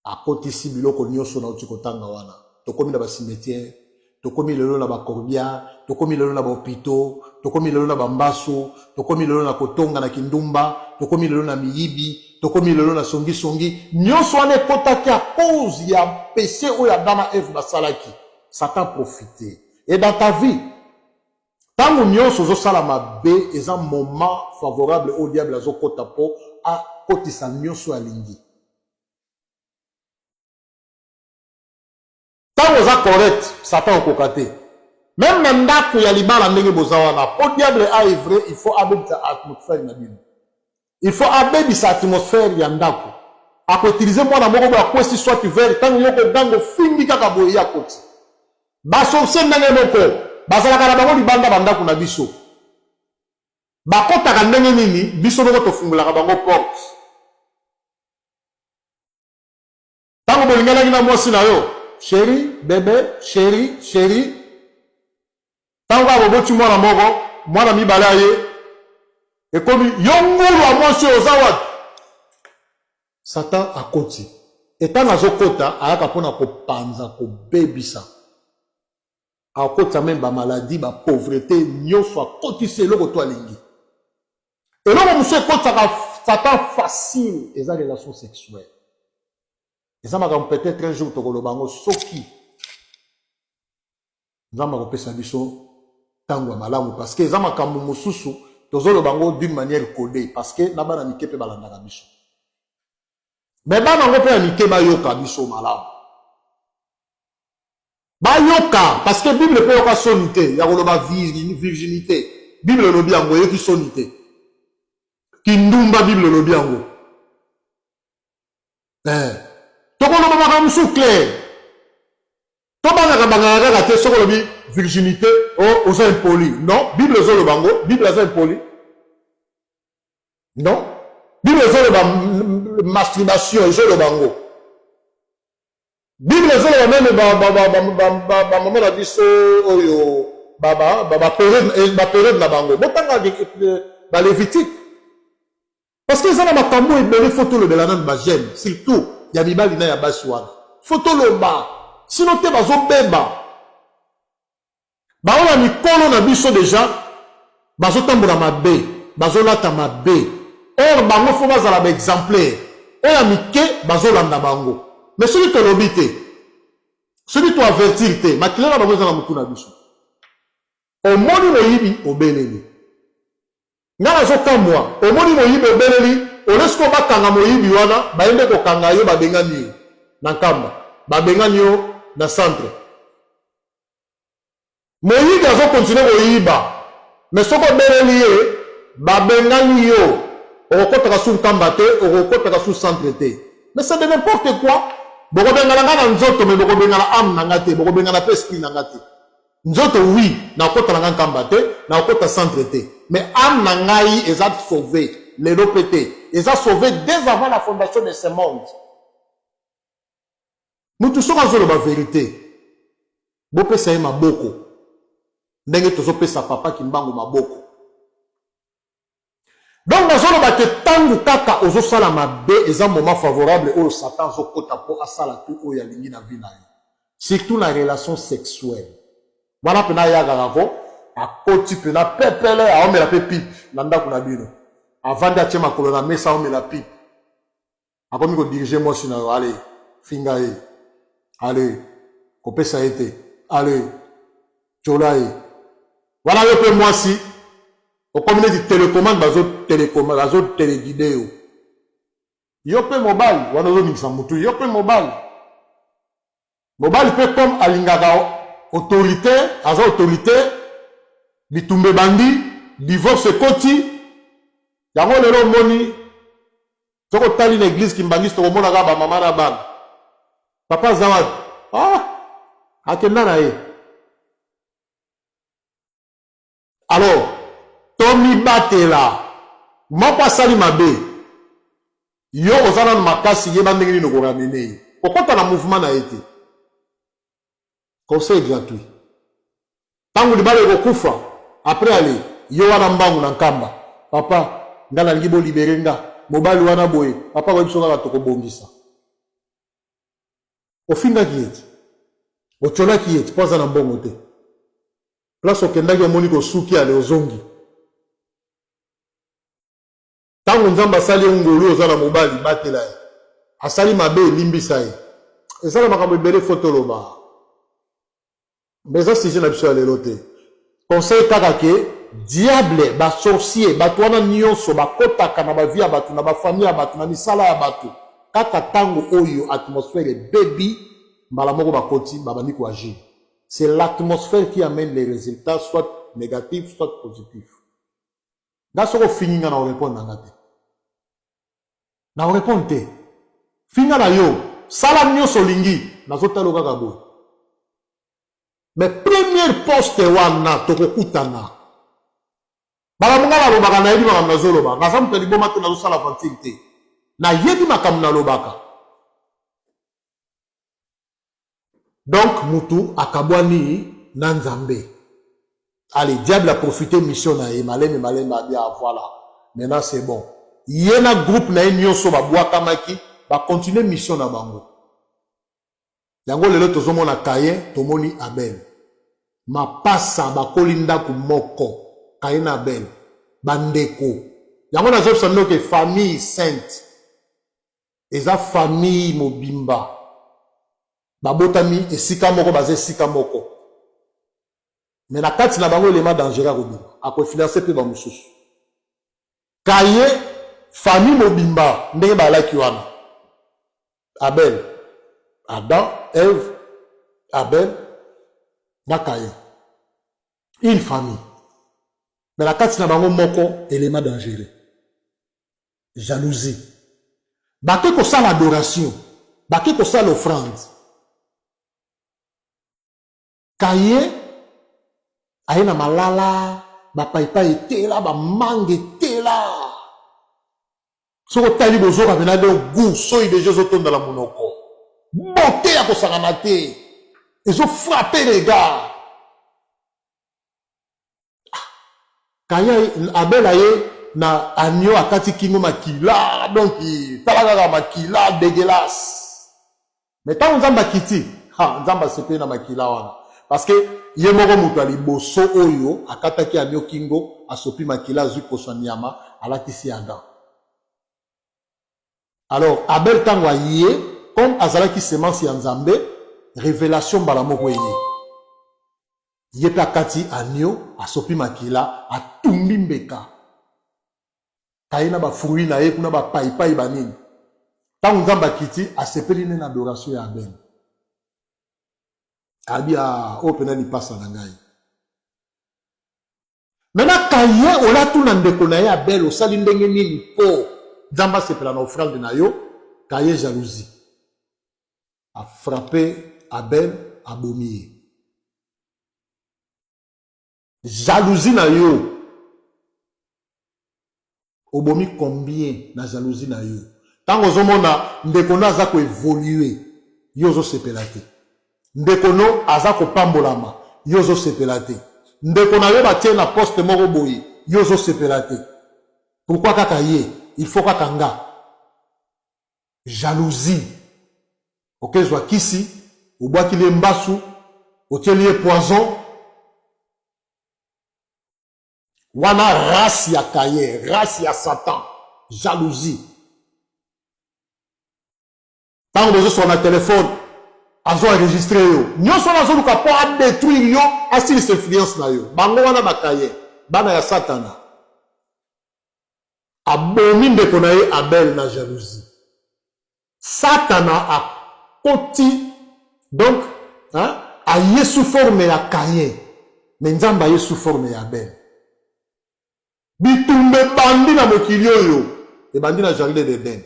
Akotisi biloko nioso nauti kotanga wana. Tokomi na ba cimetières, tokomi lelo na ba corbiards, tokomi lelo na ba hopitaux, tokomi lelo na ba mbasu, tokomi lelo na kotonga na kindumba, tokomi lelo na miyibi, tokomi lelo na songi songi. Nioso wana ekotaki à cause ya peche oyo Adam na Eve basalaki. Satan profite. Et dans ta vie, tango nionso ozosala mabe eza moment favorable oyo diable azokota po akotisa nionso oyo alingi. Tango oza correct, Satan okoka te. Meme na ndaku ya libala ndenge boza wana, po diable a evrer, il faut abebisa atmosphère na bino. Il faut abebisa atmosphère ya ndaku. Ako utiliser mwana moko boye akwesi soit verre, tango yo okoganga ofingi kaka boye ye akoti. Ba sorciers ndenge moko, bazalaka na bango libanda ba ndaku na biso. Bakotaka ndenge nini? Biso moko tofungolaka bango porte. Tango bolinganaki na mwasi na yo, cheri, bebe, cheri, cheri. Tango kaka boboti mwana moko, mwana mibale aye, ekomi yo ngulu ya mwasi oyo oza wapi? Satan akoti. Et tango azokota, ayaka pona kopanza, kobebisa. Akotisa meme ba maladie, ba pauvrete, nionso akotisi eloko to alingi. Eloko mosusu ekotisaka Satan facile eza relation sexuelle. Eza makambo peut-être un jour tokoloba yango soki Nzambe akopesa biso ntango ya malamu, parce que eza makambo mosusu tozoloba yango d'une manière codée, parce que na bana mike mpe balandaka biso. Mais bana yango mpe ya mike bayoka biso malamu, bayoka, parce que Bible mpe yoka soni te ya koloba virginité. Bible elobi yango, eyoki soni te. Kindumba, Bible elobi yango. Tokoloba makambo mosusu clair. Tobangaka bangaka kaka te soki olobi virginité, oh, oza impoli. Non, Bible ezoloba yango, Bible aza impoli. Non, Bible ezoloba masturbation, ezoloba yango. Bible ezoloba meme bamama na biso oyo baperiode na bango. Botanga balévitique. Parce que eza na makambo ebele, faut tolobela nanu ba jeunes, surtout ya mibali na ya basi wana. Faut toloba, sinon te bazobeba. Bango na mikolo na biso déjà bazotambola mabe, bazolata mabe. Or bango faut bazala ba exemplaire. Oyo ya mike bazolanda bango. Mais soki tolobi te, soki toavertir te, makila na bango eza na motu na biso. Omoni moyibi obeleli. Nga nazokamwa, omoni moyibi obeleli, ole sikoyo bakanga moyibi wana, baye nde kokanga yo, babengani yo na Nkamba, babengani yo na centre. Moyibi azo continuer koyiba, mais soki obeleli ye, babengani yo, okokotaka su Nkamba te, okokotaka su centre te. Mais c'est de n'importe quoi. Bokobengana nga na nzoto, mais bokobengana âme na nga te, bokobengana pe esprit na nga te. Nzoto oui, nakota na nga Nkamba te, nakota centre te, mais âme na ngai eza sauvé lelo pe te, eza sauvé dès avant la fondation de ce monde. Mutu soki azoloba vérité, bopesa ye maboko ndenge tozopesa papa Kimbangu maboko. Donc nazoloba te, ntango kaka ozosala mabe, eza moment favorable oyo Satan azokota mpo asala tout oyo alingi na vie na yo, surtout na relation sexuelle. Wana mpena ayakaka ko akoti mpena pepele, aomela mpe pipe na ndako na bino, avandi, atie makolo na mesa, aomela pipe, akomi kodiriger mwasi na yo. Ale, finga ye, ale, kopesa ye te, ale, tyola ye. Wana yo mpe mwasi okomi neti télécommande, bazotéléguider yo. Yo mpe mobali wana ozoningisa motu. Yo mpe mobali, mobali mpe comme alingaka autorité, aza autorité, bitumba ebandi, divorce ekoti. Yango lelo omoni, soki otali na église kimbangisi, tokomona kaka bamama na bana. Papa aza wapi? Ah, akenda na ye. Alors tomibatela. Moko asali mabe, yo oza nanu makasi, yeba ndenge nini okoramener ye, kokɔta na mouvement na ye te. Conseil gratuit: ntango libala ekokufa, après ale yo wana mbangu na Nkamba, papa, nga nalingi bolibérer nga mobali wana boye. Papa koyebi biso kaka tokobongisa. Ofingaki ye ti, otyolaki ye ti mpo aza na mbongo te. Place okendaki, omoni kosuki, ale ozongi. Ntango Nzambe asali yo ngolu, oza na mobali, batela ye. Asali mabe, elimbisa ye. Eza na makambo ebele faut toloba, mais eza sujet na biso ya lelo te. Conseil kaka ke diable, basorcier, bato wana nyonso bakɔtaka na bavie ya bato, na bafamille ya bato, na misala ya bato, kaka ntango oyo atmosphère ebebi, mbala moko bakoti, babandi koagir. C'est l'atmosphère qui amène les résultats, soit négatifs, soit positifs. Nga soki ofingi nga, na korépondre na nga te, na korépondre te. Finga na yo, sala nyonso olingi, nazotala kaka boye. Mais première poste wana tokokutana. Makambo nga nalobaka, nayebi makambo nazoloba. Naza moto ya liboma te, nazosala aventure te, nayebi makambo nalobaka. Donc mutu akabwani na Nzambe, allez, diable a profité mission na ye maleme maleme, abia voilà, maintenant c'est bon. Ye na groupe na ye nyonso babwakamaki, bacontinuer mission na bango. Yango lelo tozomona Kayen, tomoni Abel. Mapasa bakoli ndako moko, Kayen na Abel, bandeko. Yango nazobisa bino ke famille sainte. Eza famille mobimba. Babotami esika moko, baza esika moko. Mais na kati na bango element dangereux akobima, ako influencer pe ba mosusu. Kaye famille mobimba ndenge balaki wana. Abel, Adam, Eve, Abel na Caïn. Une famille. Mais na kati na bango moko element dangereux. Jalousie. Bake kosala adoration, bake kosala offrande. Kaye aye na malala, ba paipai etela, ba manga etela. Soki otali bozoka pena donc gout soyi deja ezotonda na monoko. Beauté ya kosakana te. Ezo frapper regard. Kaye Abel aye na agneau akati kingo makila donc tala kaka makila degueulasse. Mais tango Nzambe akiti, ha Nzambe asepeli na makila wana parce que ye moko moto ya liboso oyo akataki agneau kingo, asopi makila, azui poso ya nyama alatisi Adam. Alors Abel tango aye, comme azalaki semence ya Nzambe, revelation mbala moko eye. Ye pe akati agneau, asopi makila, atumbi mbeka. Kaye na ba fruits na ye kuna ba payipayi ba nini. Tango Nzambe akiti, asepeli nde na adoration ya Abel. Abi ah, oyo pena lipasa na ngai. Maintenant Caïn ola tuna ndeko na ye Abel osali ndenge nini po Nzambe asepela na offrande na yo, Caïn jalousie. A frapper Abel, abomi ye. Jalousie na yo obomi combien na jalousie na yo tango ozomona ndeko no aza ko evoluer yo ozosepela te ndeko no aza kopambolama yo ozosepela te ndeko na yo batie na poste moko boye yo ozosepela te pourquoi kaka ye il faut kaka nga jalousie okezwa kisi obwakili ye mbasu otieli ye poison wana race ya Caïn, race ya Satan, jalousie. Tango bozoswana na telefone azo enregistre yo nyonso wana azoluka mpo adetruire yo asilisa influence na yo. Bango wana ba Caïn, bana ya Satana. Abomi ndeko na ye Abel na jalousie. Satana akoti donc hein, aye sous forme ya Caïn mais Nzambe aye sous forme ya Abel. Bitumba ebandi na mokili oyo, ebandi na jardin d'Eden.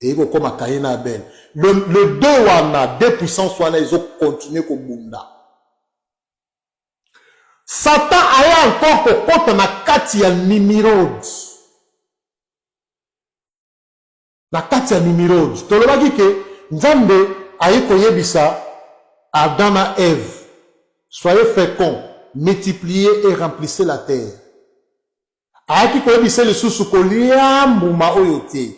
Eye kokoma Caïn na Abel. Le, le deux wana, deux puissances wana ezo continuer kobunda. Satan aye encore kokota na kati ya Nimirod. Na kati ya Nimirod, tolobaki ke Nzambe aye koyebisa Adam na Eve, soyez feconds, multipliez et remplissez la terre. Ayaki koyebisa lisusu kolia mbuma oyo te,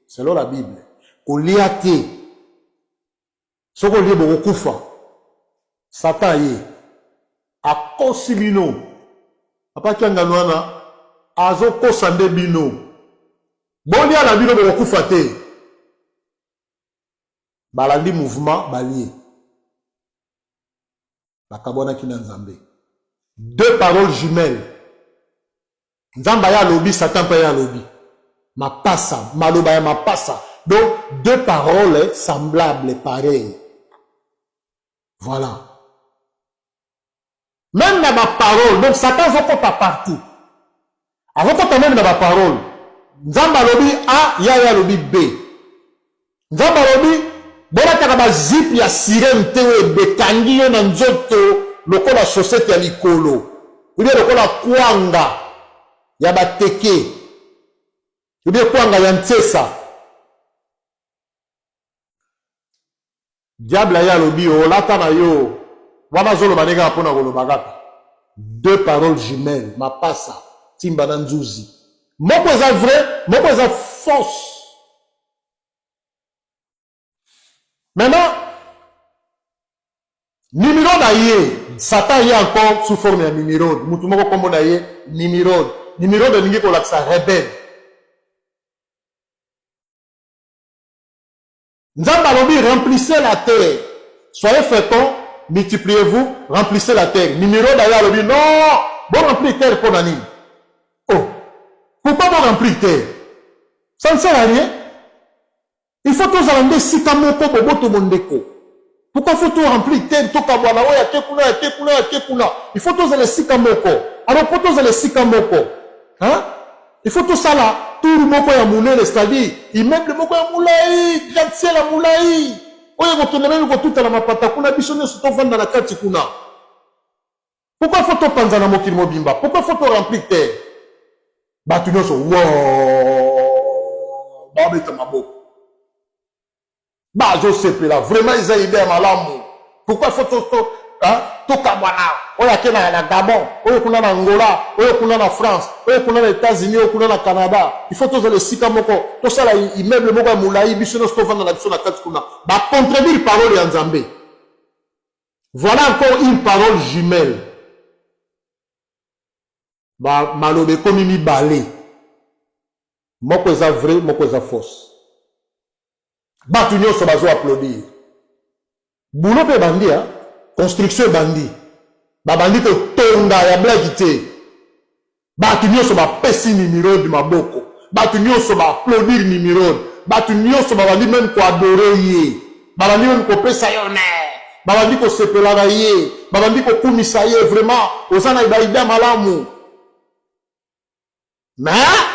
selon la Bible, kolia te. Soki olie bokokufa. Satan aye akosi bino. Papa Kiangani wana azokosa nde bino. Bolia na bino bokokufa te. Balandi mouvement balie. Bakabwanaki na Nzambe. Deux paroles jumelles. Nzambe aye alobi, Satan mpe aye alobi. Mapasa, maloba ya mapasa. Donc, deux paroles semblables, pareilles. Voilà. Même na ba paroles, donc Satan azokota partout. Azokota même na ba paroles. Nzambe alobi A, ye aye alobi B. Nzambe alobi bolataka ba jupe ya sirene te oyo ekangi yo na nzoto lokola chaussette ya likolo ou bien lokola kwanga ya bateke ou bien kwanga ya nsesa. Diable aye alobi olata na yo wana azoloba nde kaka pona koloba kaka. Deux paroles jumelles mapasa timba na nzuzi moko eza vrai moko eza fausse. Maintenant Nimirod aye, Satan aye encore sous forme ya Nimirod, mutu moko kombo na ye Nimirod. Nimirod elingi kolakisa rebelle. Nzambe alobi remplissez la terre, soyez fecond, multipliez-vous, remplissez la terre. Nimrod aye alobi non, bo remplir terre pona nini? Oh, pourquoi bo remplir terre? Ça ne sert à rien. Il faut tozala nde esika moko boboto bondeko. Pourquoi faut to remplir terre tokabwana oyo ake kuna ake kuna ake kuna. Il faut tozala esika moko. Alors po tozala esika moko, hein? Il faut tosala tour moko ya munene, c'est-à-dire immeuble moko ya mulayi, gratte-ciel ya mulayi oyo ekokende meme kotuta na mapata kuna, biso nionso tovanda na kati kuna. Pourquoi faut topanza na mokili mobimba? Pourquoi faut to remplir terre? Batu nionso wooh babeta maboko. Bazo sepela vraiment eza idee ya malamu pourquoi faut to to hein tokabwana oyo ake na na Gabon oyo kuna na Angola oyo kuna na France oyo kuna na Etats-Unis oyo kuna na Canada il faut tozala esika moko tosala immeuble moko ya molayi biso nyonso tovanda na biso na kati kuna ba contredire parole ya Nzambe voilà encore une parole jumelle ba maloba ekomi mibale moko eza vrai moko eza fausse Batu nionso bazo applaudir. Boulot pe ebandi hein. Construction ebandi. Babandi kotonga ya blague te. Batu nionso bapesi Nimirod maboko. Batu nionso ba applaudir Nimirod. Batu nionso babandi meme ko adorer ye. Babandi meme kopesa ye honneur. Babandi kosepela na ye. Babandi kokumisa ye vraiment oza na ba idee ya malamu. Mais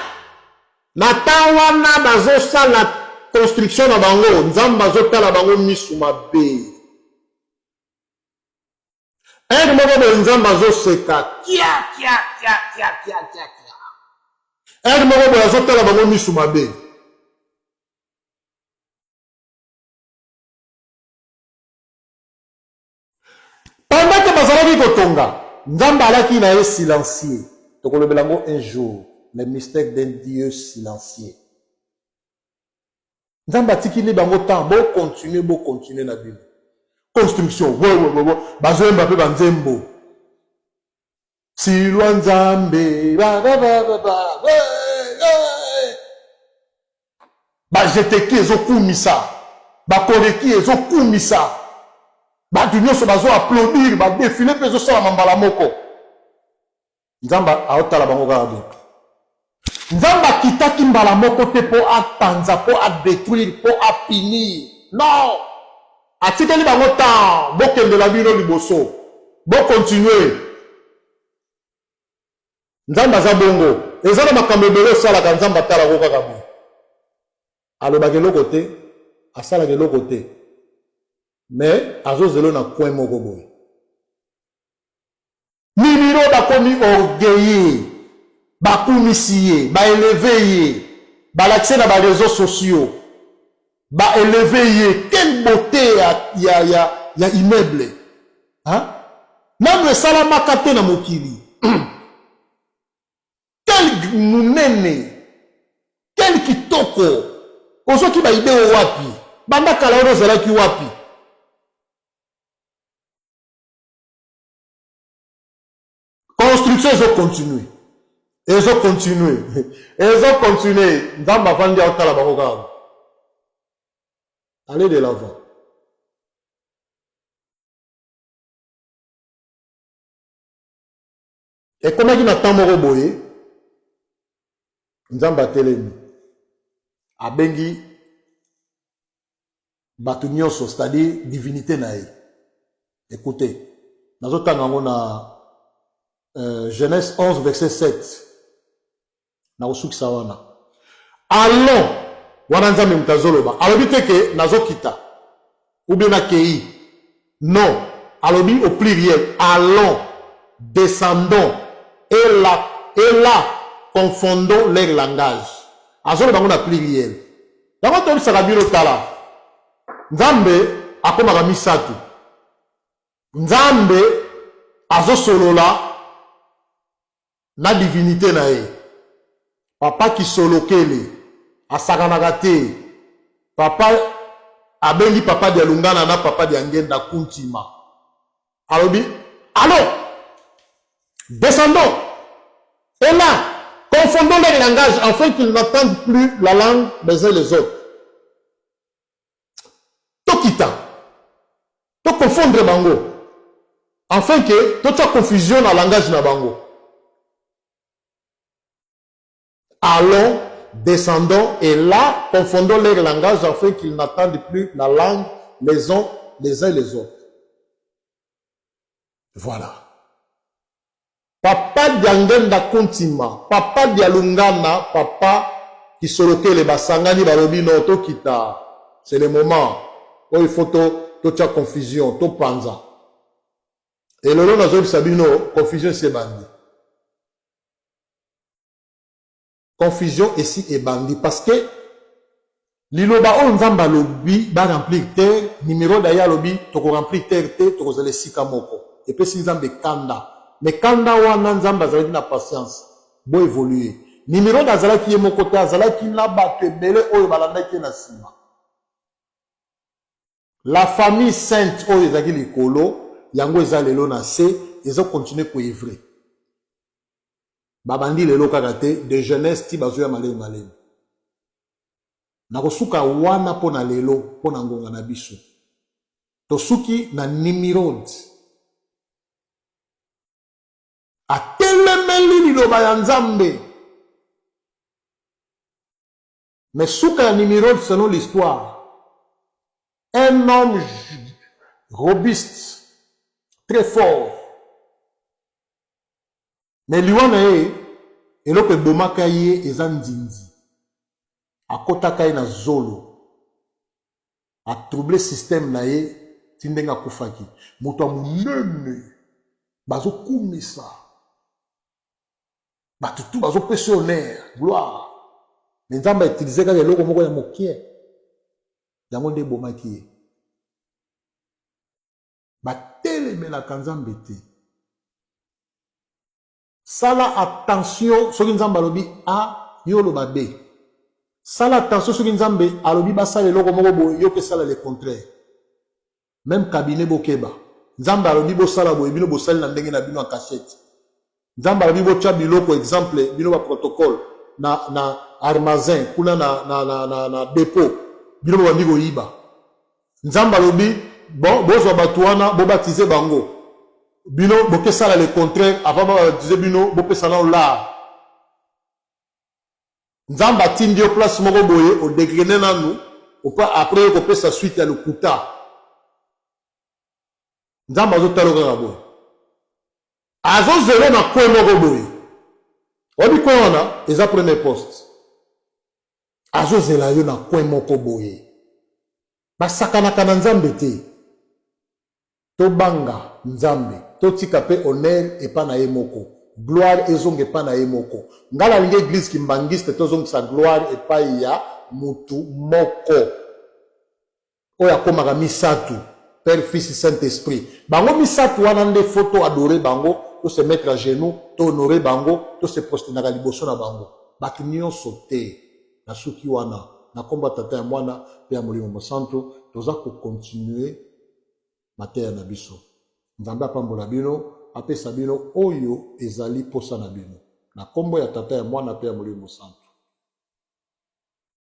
na temps wana bazo sala construction na bango Nzambe azo tala bango misu mabe. Heure moko boye Nzambe azo seka kia kia kia kia kia kia kia. Heure moko boye azo tala bango misu mabe. Pendant que bazalaki kotonga, Nzambe alaki na ye silencieux. Tokolobela yango un jour, le mystère d'un Dieu silencieux. Nzambe atikili bango temps, bo continuer, bo continuer na bino. Construction, wo wo wo wo, bazoyemba pe ba nzembo. Silwa Nzambe, ba ba ba ba ba, eh, eh. Ba jeteki ezo kumisa, ba koreki ezo kumisa, batu nionso bazo applaudir, ba defile pe ezo salama mbala moko. Nzambe aotala bango kaka boye. Nzambe akitaki mbala moko te po apanza, po a detruire, po a punir. Non! Atikeli bango temps, bokendela bino liboso. Bo continuer. Nzambe aza bongo. Eza na makambo ebele osalaka Nzambe atalaka yo kaka boye. Alobaka eloko te, asalaka eloko te. Mais azozela yo na coin moko boye. Nimrod akomi orgueilleux, bakumisi ye, ba elever ye, balakisi ye na ba reseaux sociaux, ba elever ye, quelle beaute ya, ya, ya, ya immeuble. Hein? Nanu esalamaka te na mokili. Quel munene, quel kitoko. Ozwaki ba idee oyo wapi? Banda kala wana ozalaki wapi? Construction ezo continuer. Ezo continuer. Ezo continuer. Nzambe avandi aotala bango kaka. Allez de l'avant. Ekomaki na temps moko boye, Nzambe atelemi, abengi bato nyonso, c'est-à-dire divinité na ye. Écoutez, nazotanga yango na Genèse 11 verset 7. Nakosukisa wana. Allons, wana Nzambe moto azoloba. Alobi te ke nazokita ou bien nakei. Non, alobi au pluriel, allons, descendons et là, et là confondons leur langage. Azoloba yango na pluriel. Yango toyebisaka bino tala, Nzambe akomaka misato. Nzambe azosolola na divinite na ye. Papa kisolokele asakanaka te papa abengi papa dialungana na papa diangenda kuntima alobi allons descendons et là confondons leur langage afin qu'ils n'entendent plus la langue des uns les autres. Tokita. To confondre bango. Afin que totia confusion na langage na bango. Allons, descendons et là, confondons leur langage afin qu'ils n'attendent plus la langue les uns les uns les autres. Voilà. Papa Diangenda Kuntima, Papa Dialungana, Papa Kisolokele basangani balobi non tokita. C'est le moment oyo il faut to totia confusion, topanza. Et lelo nazoyebisa bino confusion esi ebandi. Confusion esi ebandi parce que liloba oyo Nzambe alobi ba remplir terre, Nimrod aye alobi toko remplir terre te, tokozala esika moko. Epesi Nzambe kanda. Mais kanda wana Nzambe azalaki na patience. Bo evoluer. Nimrod azalaki ye moko te, azalaki na bato ebele oyo balandaki ye na sima. La famille sainte oyo ezalaki likolo, yango eza lelo na se, ezo continuer ko evrer. Babandi lelo kaka te, de jeunesse ti bazoya malemi malemi. Nakosuka wana mpo na lelo, mpo na ngonga na biso. Tosuki na Nimirod. Atelemeli liloba ya Nzambe. Mais suka ya Nimirod selon l'histoire, un homme robuste, très fort. Mais liwa na ye, eloko ebomaka ye eza nzinzi. Akotaka ye na zolo. A troubler système na ye ti ndenge akufaki. Moto ya monene bazokumisa. Bato tout bazopesa yo honneur, gloire. Mais Nzambe a utiliser kaka eloko moko ya mokie. Yango nde ebomaki ye. Batelemelaka Nzambe te. Sala attention soki Nzambe alobi A, yo oloba B. Sala attention soki Nzambe alobi basala eloko moko boye, yo pe sala le contraire. Meme cabinet bokeba. Nzambe alobi bosala boye bino bosali na ndenge na bino en cachette. Nzambe alobi botia biloko exemple bino ba protocole na na armazin kuna na na na na, na depot bino bobandi koyiba. Nzambe alobi bon bozwa bato wana bobatize bango bino bokesala le contraire avant babatize bino bopesa nao lar. Nzambe atindi yo place moko boye o degrene nanu opa après yo kopesa suite ya lokuta. Nzambe azotala yo kaka boye. Azozela na coin moko boye. Oyebi coin wana eza premier poste. Azozela yo na coin moko boye. Basakanaka na Nzambe te. Tobanga Nzambe, totika pe honneur epa na ye moko. Gloire ezonga epa na ye moko. Nga nalingi eglise kimbanguiste tozongisa gloire epayi ya mutu moko oyo akomaka misatu, Père, Fils, Saint Esprit. Bango misatu wana nde faut to adorer bango, to se mettre à genoux, to honorer bango, to se prosternaka liboso na bango. Batu nionso te. Nasuki wana. Na kombo ya Tata ya Mwana pe ya Molimo Mosantu, toza ko continuer mateya na biso. Nzambe apambola bino, apesa bino oyo ezali posa na bino. Na kombo ya Tata, ya Mwana pe ya Molimo Mosantu.